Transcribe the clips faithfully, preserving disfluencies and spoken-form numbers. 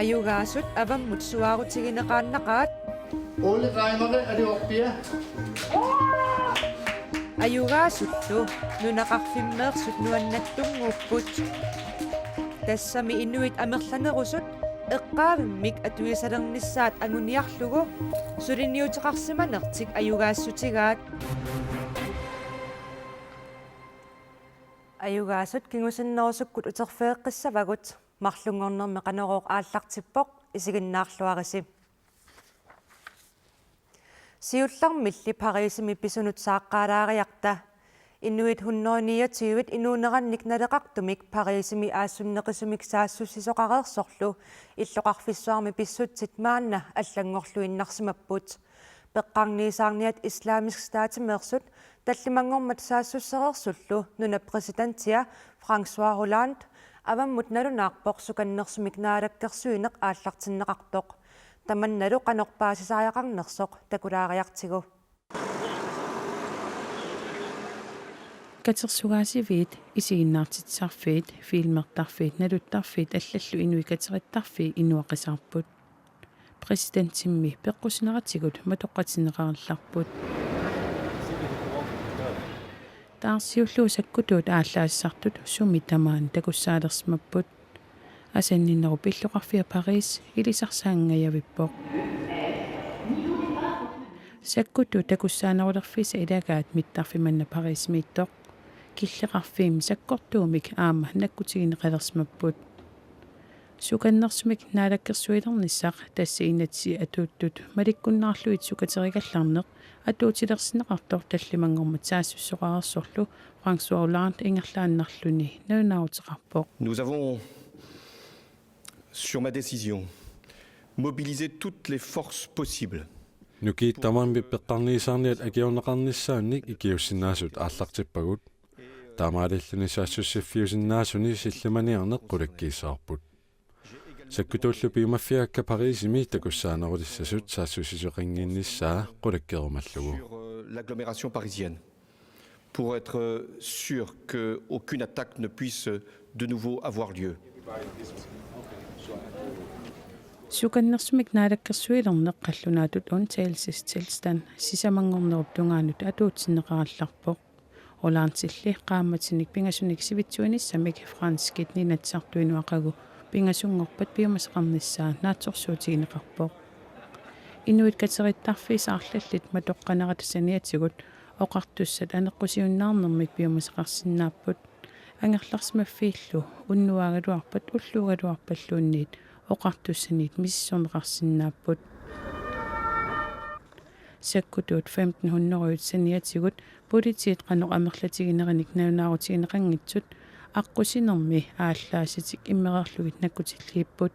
Ajugaasut avammut suaarutigineqaannaqaat. Ole Reimere, er det op, ja? Ajugaasullu nunaqarfimmeersut nuannattunnguupput. Tassami inuit amerlanerusut eqqaavimmik atuisalernissaat anguniarlugu suliniuteqarsimanertik ajugaassutigaat. Ajugaasut kingusinnerusukkut uterfigeqqissavagut, marlunngornermi Qanorooq aallartippoq, isiginnaarluarisi. Siullermilli Parisimi pisunut saaqqaalaariarta. Inuit hundrede niogtyve inuunerannik naleqartumik Parisimi aassunneqisumik saassussisoqareersorlu illoqarfissuarmi pissutsit maanna allanngorluinnarsimapput. Peqqarniisaarniat Islamisk Statimeersut tallimanngormat saassussereersullu nunap præsidentia François Hollande avammut nalunaarpoq sukannersumik naalakkersuineq aallartinneqartoq. Tamannalu qanoq paasisariaqarnersoq takulaariartigu. Katersugaasiviit, isiginnaartitsisarfiit, filmertarfiit, naluttarfiit allallu inuit katerittarfii inuaqisaarput. Præsidentimmi peqqusineratigut matoqqatinneqarallarput. Taarsiullu sakkutuut aallaasisartut sumi tamaani takussaalersimapput. Asanninnerup illoqarfia Paris ilisarsaangajavippoq. Sakkutuut takussaanerulerfiisa ilagaat mittarfik manna Parisimiittoq. Killeqarfiimmi sakkortuumik aamma nakkutigineqalersimapput. Sukannersumik naalakkersuilernissaq, tassa inatsit atuuttut malikkunnaarlugit sukaterigallarneq, atuutilersinneqartoq tallimanngormat saassussoqareersorlu François Hollande ingerlaannarluni nalunaaruteqarpoq. Nous avons, sur ma décision, mobilisé toutes les forces possibles. Nukiit tamarmik peqqarniisaarniat akiorneqarnissaannik ikiuussinnaasut aallartippagut. Taamaalilluni saassussiffiusinnaasuni sillimaniarneq qulakkiissavarput. Sakkutuullu piumaffigaakka Parisimi takussaanerulissasut saassussisoqannginnissaa qulakkeerumallugu. Sur, euh, l'agglomération parisienne, pour être, euh, sûr que aucune attaque ne puisse, euh, de nouveau avoir lieu. Sukannersumik naalakkersuilerneq qallunaatut undtagelsestilstand sisamanngornerup tungaanut atuutsinneqarallarpoq. Hollandilli qaammatinik pingasunik sivitsuinissamik franskit ninatsisartuinnaq aqagu pingasunngorpat piumasaqarnissaa naatsorsuutigineqarpoq. Inuit katerittarfiisa arlallit matoqqanerata saniatigut oqartussat aneqqusiunnaarnermik piumasaqarsinnaapput. Angerlarsimaffiillu unnuagaluarpat ulluugaluarpalluunniit oqartussaniit misissorneqarsinnaapput. Sakkutuut femten hundrede saniatigut politiit qanoq amerlatiginerinik nalunaarutigineqanngitsut aqqusinermi aallaasitik immereerlugit nakkutilliipput.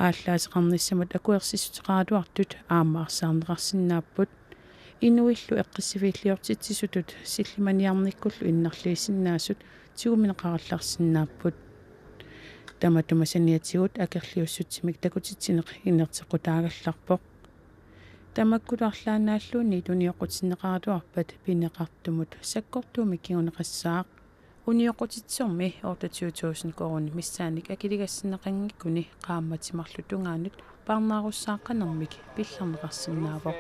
Aallaaseqarnissamut akuersissuteqaraluartut aamma arsaarneqarsinnaapput. Inuillu eqqissiviilliortitsisutut sillimaniarnikkullu innarliisinnaasut tiguneqarallarsinnaapput. Tamatuma saniatigut akerliussutsimik takutitsineq inerteqqutaagallarpoq. Tamakkulu arlaannaalluunniit unioqqutinneqaraluarpat pineqartumut sakkortuumik kinguneqassaaq. Unioqqutitsisormi otteogtyve tusind koruunit missaannik akiligassinneqanngikkuni qaammatit marluk tungaanut parnaarussaaqqanermik pillarneqarsinnaavoq.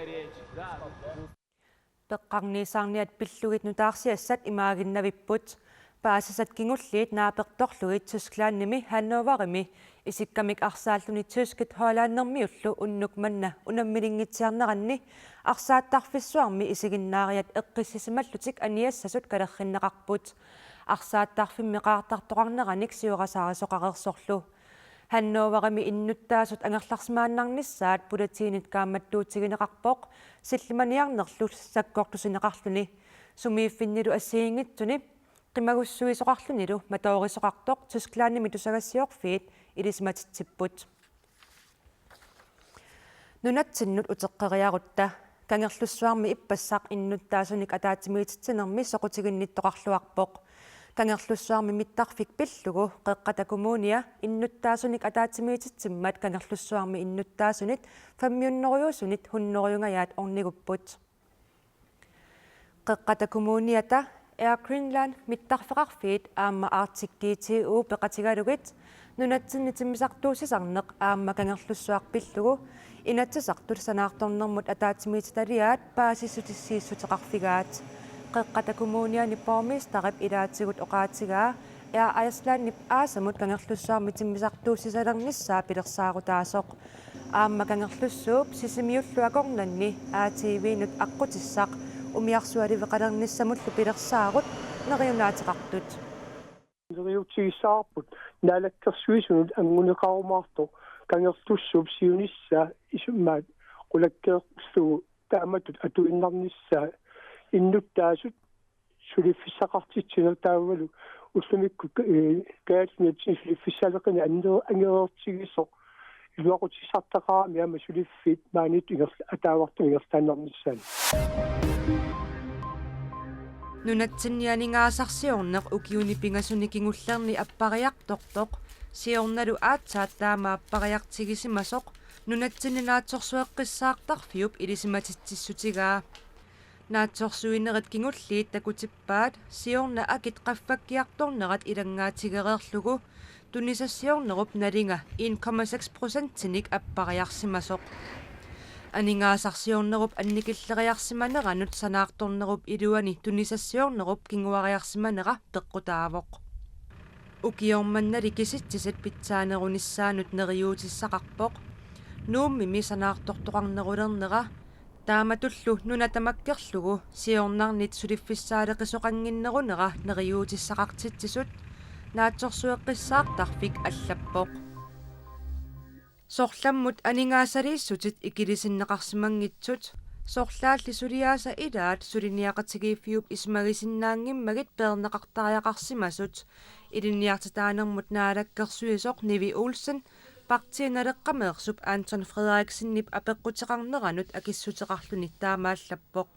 Peqqarniisaarniat pillugit nutaarsiassat imaaginnavipput. Paasisat kingulliit naapertorlugit Tysklandimi Hannoverimi isikkamik arsaalluni tyskit Hollandermiullu unnuk manna unammilinngitsiarneranni arsaattarfissuarmi isiginnaariat eqqissisimallutik aniassasut kalerrinneqarput. Arsaattarfimmi qaartartoqarneranik siorasaarisoqareersorlu. Hannoverimi innuttaasut angerlarsimaannarnissaat politiinit kaammattuutigineqarpoq sillimaniarnerlu sakkortusineqarluni. Sumiiffinnilu assigiinngitsuni qimagussuisoqarlunilu matoorisoqartoq Tysklandimi tusagassiorfiit ilisimatitsipput. Nunatsinnut uteqqeriarutta. Kangerlussuarmi ippassaq innuttaasunik ataatsimiititsinermi soqutiginnittoqarluarpoq. Kangerlussuarmi mittarfik pillugu Qeqqata Kommunia innuttaasunik ataatsimiititsimmat Kangerlussuarmi innuttaasunit femhundredeusuni hundredengajaat ornigupput. Qeqqata Kommuniata Air Greenland mittarfeqarfiit aamma Arctic G T O peqatigalugit Nunatsinni timmisartuussisarneq aamma Kangerlussuaq pillugu Inatsisartut sanaartornermut ataatsimiititaliaat paasissutissiissuteqarfigaat. Qeqqata Kommuniani borgmesterip ilaatigut oqaatigaa Air Icelandip aasamut Kangerlussuarmi timmisartuussisalernissaa pilersaarutaasoq. Aamma Kangerlussuup Sisimiullu akornanni A T V-nut aqqutissaq umiarsualiveqalernissamullu pilersaarut neriunaateqartut. Neriuutigissavarput Naalakkersuisunut anguneqarumaartoq Kangerlussuup siunissaq isummat qulakkeerlugu taamatut atuinnarnissaa innuttaasut suliffissaqartitsineq taavalu ullumikkut, eh, Kalaallit Nunatsinni suliffissaaleqineq anner-, angereertigisoq iluaqutissartaqarami aamma suliffit maaniittut inger-, ataavartumik ingerlaannarnissaannik. Nunatsinni aningaasarsiorneq ukiuni pingasuni kingullerni appariartortoq siornalu aatsaat taama appariartigisimasoq nunatsinni naatsorsueqqissaartarfiup ilisimatitsissutigaa. Naatsorsuinerit kingulliit takutippaat siorna akit qaffakkiartornerat ilanngaatigereerlugu tunisassiornerup nalinga en komma seks procentinik appariarsimasoq. Aningaasarsiornerup annikilleriarsimaneranut sanaartornerup iluani tunisassiornerup kinguariarsimanera peqqutaavoq. Ukioq mannali kisitsisit pitsaanerunissaannut neriuutissaqarpoq Nuummimi sanaartortoqarnerulernera, taamatullu nuna tamakkerlugu siornarnit suliffissaaleqisoqannginnerunera neriuutissaqartitsisut naatsorsueqqissaartarfik allappoq. Sorlammut aningaasaliissutit ikilisinneqarsimanngitsut, sorlaalli suliaasa ilaat suliniaqatigiiffiup isumagisinnaanngimmagit peerneqartariaqarsimasut, ilinniartitaanermut naalakkersuisoq Nivi Olsen Partii Naleqqameersup Anton Frederiksenip apeqquteqarneranut akissuteqarluni taamaallappoq.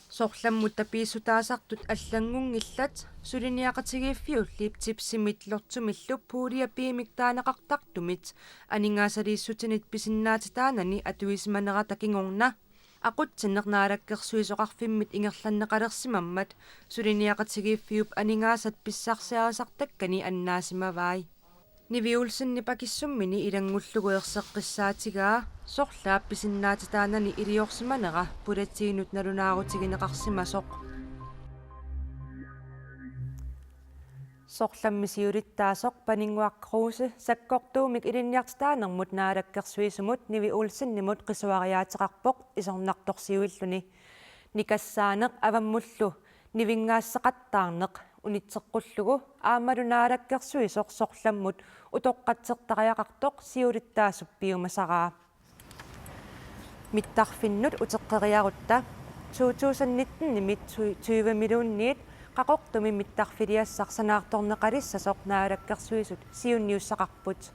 Sorlammut tapiissutaasartut allanngunngillat, suliniaqatigiiffiulli tipsimit lottomillu puulia piimik taaneqartartumit aningaasaliissutinit pisinnaatitaanani atuisimanerata kingorna aqutsineq naalakkersuisoqarfimmit ingerlanneqalersimammat suliniaqatigiiffiup aningaasat pissarsiarisartakkani annaasimavai. Nivi Olsenip akissummini ilanngullugu erseqqissaatigaa sorlaap pisinnaatitaanani iliorsimanera politiinut nalunaarutigineqarsimasoq. Sorlammi siulittaasoq Paninnguaq Kruse sakkortuumik ilinniartitaanermut naalakkersuisumut Nivi Olsenimut qisuariaateqarpoq isornartorsiuilluni. Nikassaaneq avammullu nivinngaasseqattaarneq unitseqqullugu aammalu naalakkersuisoq sorlammut utoqqatsertariaqartoq siulittaasup piumasaraa. Mittarfinnut uteqqeriarutta to tusind nitten-imi tyve millioniit Qaqortumi mittarfiliassaq sanaartorneqalissasoq naalakkersuisut siunniussaqarput.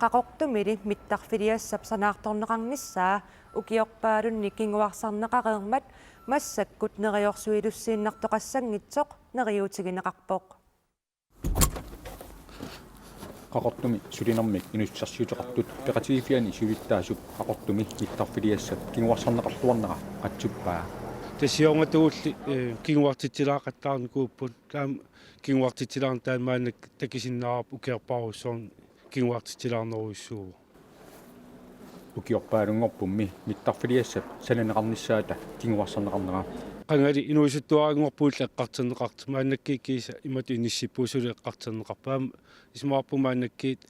Qaqortumili mittarfiliassap sanaartorneqarnissaa ukiorpaalunni kinguarsarneqareermat massakkut neriorsuilussiinnartoqassanngitsoq neriuutigineqarpoq. Qaqortumi sulinermik inuussutissarsiuteqartut peqatigiiffiani siulittaasup Qaqortumi mittarfiliassap kinguarsarneqarluarnera qatsuppaa. Tassa siornatigut, eh, kinguartitsilaaqattaarnikuupput. Taama kinguartitsilaarneq taanna maannakkut takusinnaavarput ukiorpaarujussuarni kinguartitsilaarnerujussuuvoq. Ukiorpaalunngorpummi mittarfiliassap sananeqarnissaata kinguarsarneqarnera. Qangali inuusuttuaranngorpugut eqqartorneqartoq, maannakkut kiisa imatut inissippugut suli eqqartorneqarpoq. Aamma isumaqarpunga maannakkut,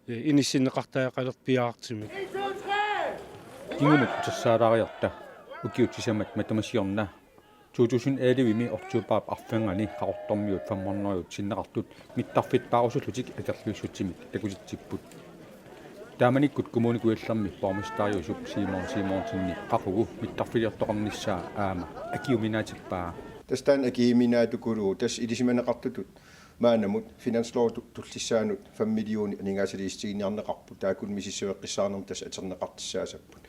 eh, inissinneqartariaqalerpoq piaartumik. Kingumut utersaalaariarta ukiut sisamat matuma siorna to tusind elleve-mi oktobarip arfernganni Qaqortormiut fem hundrede sinneqartut mittarfittaarusullutik akerliussutsimik takutitsipput. Taamanikkut Kommune Kujallermi borgmesteriusup Simon Simonsenip qaqugu mittarfiliortoqarnissaa aamma akiuminaatippaa. Tassa taanna akiuminaatikuluuvoq, tassa ilisimaneqartutut maannamut finanslovi tu-, tullissaanut fem millionit aningaasaliissutiginiarneqarput, taakkununnga misissueqqissaarnermut tassa atorneqartussaassapput.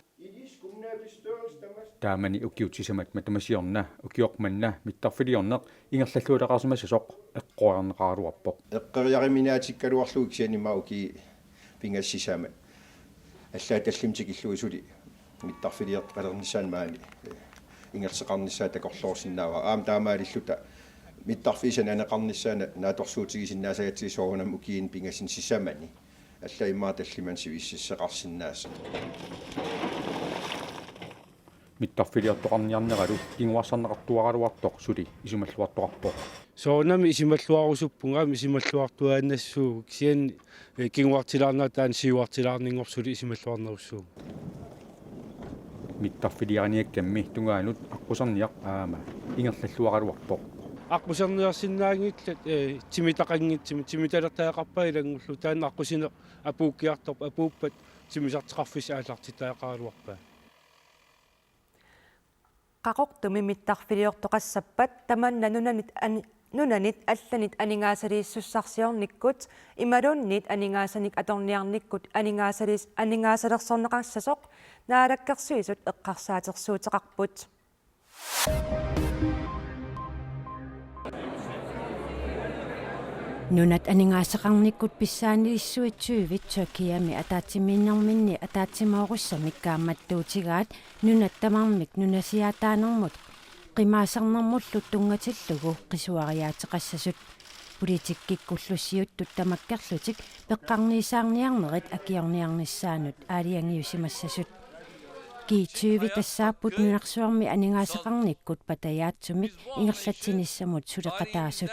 Taamani ukiut sisamat matuma siorna ukioq manna mittarfiliorneq ingerlallualeqarsimassasoq eqqoriarneqaraluarpoq. Eqqoriariminaatikkaluarlugu kisianni immaqa ukiut pingasut sisamat. Allaat tallimat tikillugu suli mittarfiliortoqalernissaanut maani, eh, ingerlateqarnissaa takorloorsinnaavara. Aamma taamaalilluta mittarfiit sananeqarnissaannut naatsorsuutigisinnaassagatsigit soorunami ukiuni pingasuni sisamani. Alla immaqa tallimanik sivissuseqarsinnaassaaq. Mittarfiliortoqarniarneralu kinguarsarneqartuaraluartoq suli isumalluartoqarpoq. Soorunami isumalluarusuppunga, aamma isumalluartuaannassuuvoq, kisianni, eh, kinguartilaarnera taanna siuartilaarninngorpoq suli isumalluarnerussuuvoq. Mittarfiliariniakkammi tungaanut aqqusarniaq aamma ingerlalluaraluarpoq. Aqqusarniarsinnaanngillat, eh, timitaqanngitsumik, timitalertariaqarpaat ilanngullugu, taanna aqqusineq apuukkiartorpoq, apuuppat timmisartoqarfissat aallartittariaqaraluarpaat. Qaqortumi mittarfiliortoqassappat tamanna nunanit ani-, nunanit allanit aningaasaliissussarsiornikkut imaluunniit aningaasanik atorniarnikkut aningaasaliis-, aningaasalersorneqassasoq Naalakkersuisut eqqarsaatersuuteqarput. Nunat aningaasaqarnikkut pissaanilissuit tyvit Tyrkiami ataatsimiinnerminni ataatsimoorussamik kaammattuutigaat nunat tamarmik nunasiaataanermut qimaasarnermullu tunngatillugu qisuariaateqassasut. Politikkikkullu siuttut tamakkerlutik peqqarniisaarniarnerit akiorniarnissaannut aalajangiusimassasut. G tyve tassaapput nunarsuarmi aningaasaqarnikkut patajaatsumik ingerlatsinissamut suleqataasut.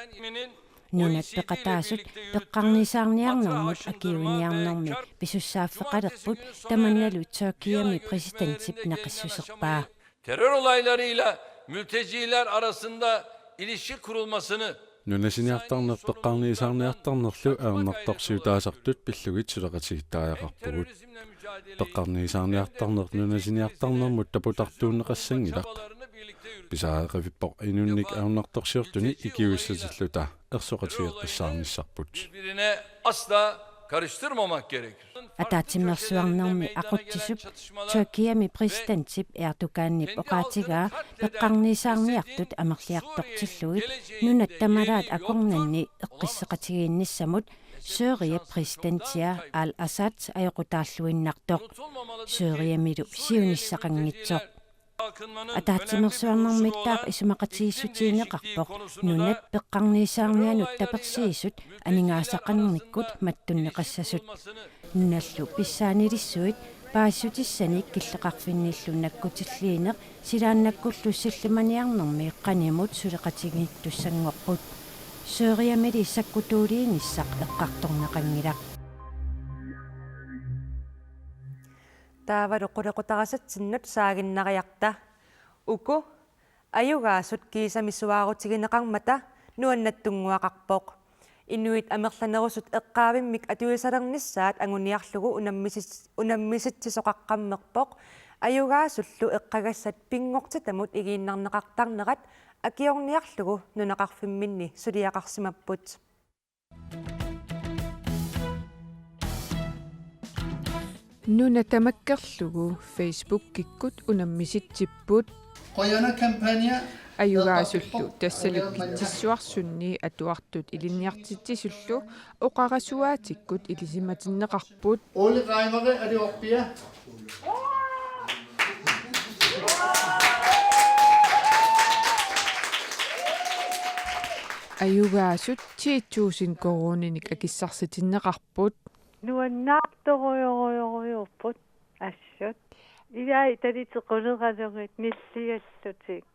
Nunat peqataasut peqqarniisaarniarnermut akiuiniarnermi pisussaaffeqalerput tamannalu Tyrkiami præsidentip naqissuserpaa. Terör olaylarıyla mülteciler arasında ilişki kurulmasını Nunasiniartarneq peqqarniisaarniartarnerlu ajornartorsiutaasartut pillugit suleqatigiittariaqarpugut. Peqqarniisaarniartarneq nunasiniartarnermut taputartuunneqassanngilaq. Pisariaqavippoq inunnik ajornartorsiortunik ikiuissatilluta ersoqatigeeqqissaarnissarput. Birbirine asla karıştırmamak gerekir. Ataatsimeersuarnermi aqutsisup Tyrkiami præsidentip Erdoganip oqaatigaa peqqarniisaarniartut amerliartortillugit nunat tamalaat akornanni eqqisseqatigiinnissamut Syrien præsidentia Al-Assad ajoqutaalluinnartoq. Syriamilu siunissaqanngitsoq. Ataatsimeersuarnermittaaq isumaqatigiissutigineqarpoq nunat peqqarniisaarnianut tapersiisut aningaasaqarnikkut mattunneqassasut. Nunallu pissaanilissuit paasissutissanik killeqarfinnillu nakkutilliineq silaannakkullu sillimaniarnermi qanimut suleqatigiittussanngorput. Syriamili sakkutuuliinissaq eqqartorneqanngilaq. Taavalu qulequtarisatsinnut saaginnariarta. Uku ajugaasut kiisami suaarutigineqarmata nuannattunnguaqarpoq. Inuit amerlanerusut eqqaavimmik atuisalernissaat anguniarlugu unammisit-, unammisitsisoqaqqammerpoq. Ajugaasullu eqqagassat pinngortitamut igiinnarneqartarnerat akiorniarlugu nunaqarfimminni suliaqarsimapput. Nuna tamakkerlugu Facebookikkut unammisitsipput. Qoyana kampanja. Ajugaasullu tassalu Kitsissuarsunni atuartut ilinniartitsisullu oqarasuaatikkut ilisimatinneqarput. Ole Reimere, er det oppe? Ajugaasut ti tusind koruuninik akissarsitinneqarput. Nuannaartorujorujorujuupput assut. Ilai taliteqoleralugit nilliallutik.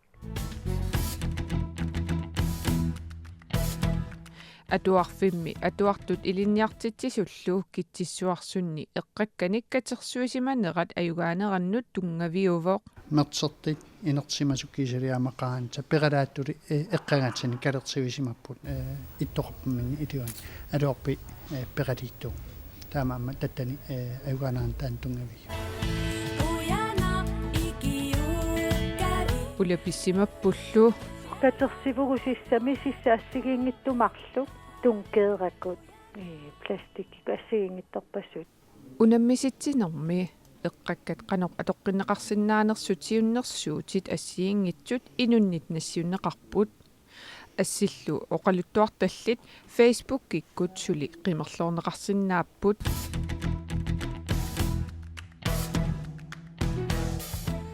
Atuarfimmi atuartut ilinniartitsisullu Kitsissuarsunni eqqakkanik katersuisimanerat ajugaanerannut tunngaviuvoq. Mertsertit inersimasut kiisami aamma qaansa peralaattuli, eh, eqqagatsinik katersuisimapput, eh, ittoqarpimminni iluani. Atuarfik, eh, peraliittuuvoq. Taamaammat tassani, eh, ajugaanerannut taanna tunngaviuk. Ulapissimappullu. Katersivugut sissami sissat assigiinngitsut marluk tunkeerakut, eh, plastikkikkut assigiinngitsorpassuit. Unammisitsinermi eqqakkat qanoq atoqqinneqarsinnaanersut siunnersuutit assigiinngitsut inunnit nassiunneqarput. Assillu oqaluttuartallit Facebookikkut suli qimerloorneqarsinnaapput.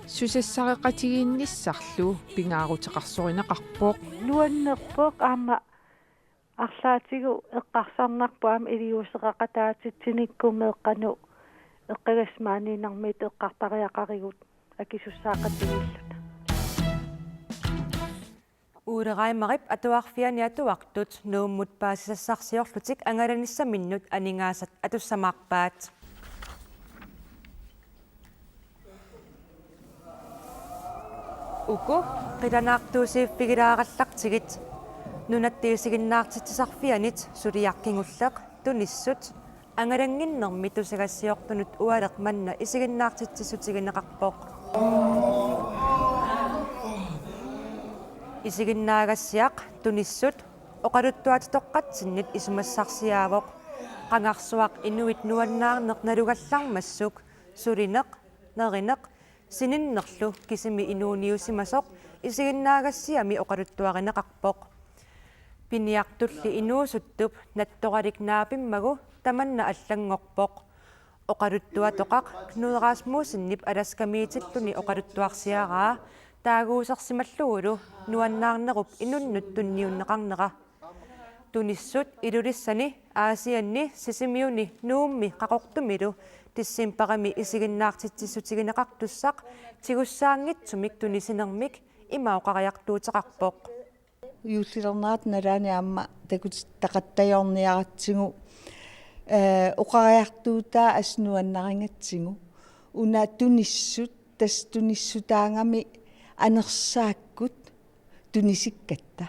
Susassareqatigiinnissarlu pingaaruteqarsorineqarpoq. Nuannerpoq aamma Arlaatigut eqqarsarnarpoq aamma iliuuseqaqataatitsinikku meeqqanut eqqagassimaaniinnermiit eqqartariaqarigut akisussaaqatigiilluta. Ole Reimerip Atuarfiani atuartut Nuummut paasisassarsiorlutik angalanissaminnut aningaasat atussamaarpaat. Uku qilanaartuusiiffigilaarallartigit Nunatta Isiginnaartitsisarfianit suliaq kingulleq Tunissut angalannginnermi tusagassiortunut Ualeq manna isiginnaartitsissutigineqarpoq. Isiginnaagassiaq Tunissut oqaluttuatoqqatsinnit isumassarsiaavoq qangarsuaq inuit nuannaarneq nalugallarmassuk sulineq, nerineq, sininnerlu kisimi inuuniusimasoq isiginnaagassiami oqaluttuarineqarpoq. Piniartulli inuusuttup nattoralik naapimmagu tamanna allanngorpoq. Oqaluttuatoqaq Knud Rasmussenip Alaskamiitilluni oqaluttuarsiaraa taaguusersimallugulu nuannaarnerup inunnut tunniunneqarnera. Tunissut Ilulissani, Aasianni, Sisimiuni, Nuummi Qaqortumilu decembarimi isiginnaartitsissutigineqartussaq tigussaanngitsumik tunisinermik ima oqariartuuteqarpoq. Juullilernerata nalaani aamma takutitaqattajoorniaratsigu, ee, oqariartuutaa assut nuannarigatsigu. Una tunissut, tassa tunissutaagami anersaakkut tunisikkatta.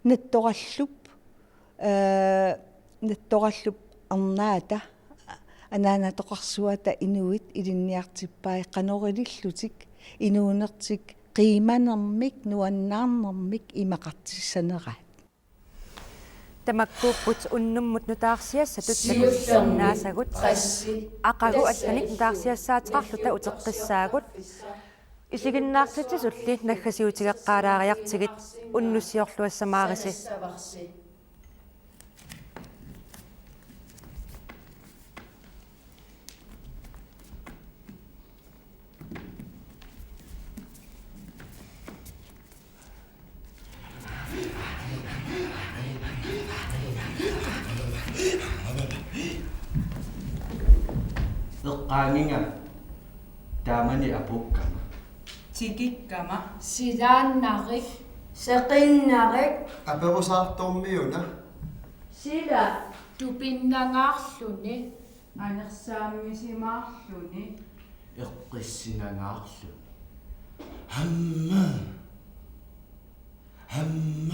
Nattorallup, ee, nattorallup arnaata anaanatoqarsuata inuit ilinniartippai qanoq ilillutik inuunertik qiimanermik nuannaarnermik imaqartissaneraat. Tamakkuupput unnummut nutaarsiassatut takusinnaassagut. Aqagu allanik nutaarsiassaateqarluta uteqqissaagut. Isiginnaartitsisulli naggasiutigeqqaalaariartigit, unnussiorluassamaarisi. Eqqaaginga taamani apuukkama. Tikikkama. Silaannarik. Seqinnarik. Aperusaartormiuna. Sila. Tupinnangaarluni. Anersaammisimaarluni. Eqqissinangaarluni. Hamma. Hamma.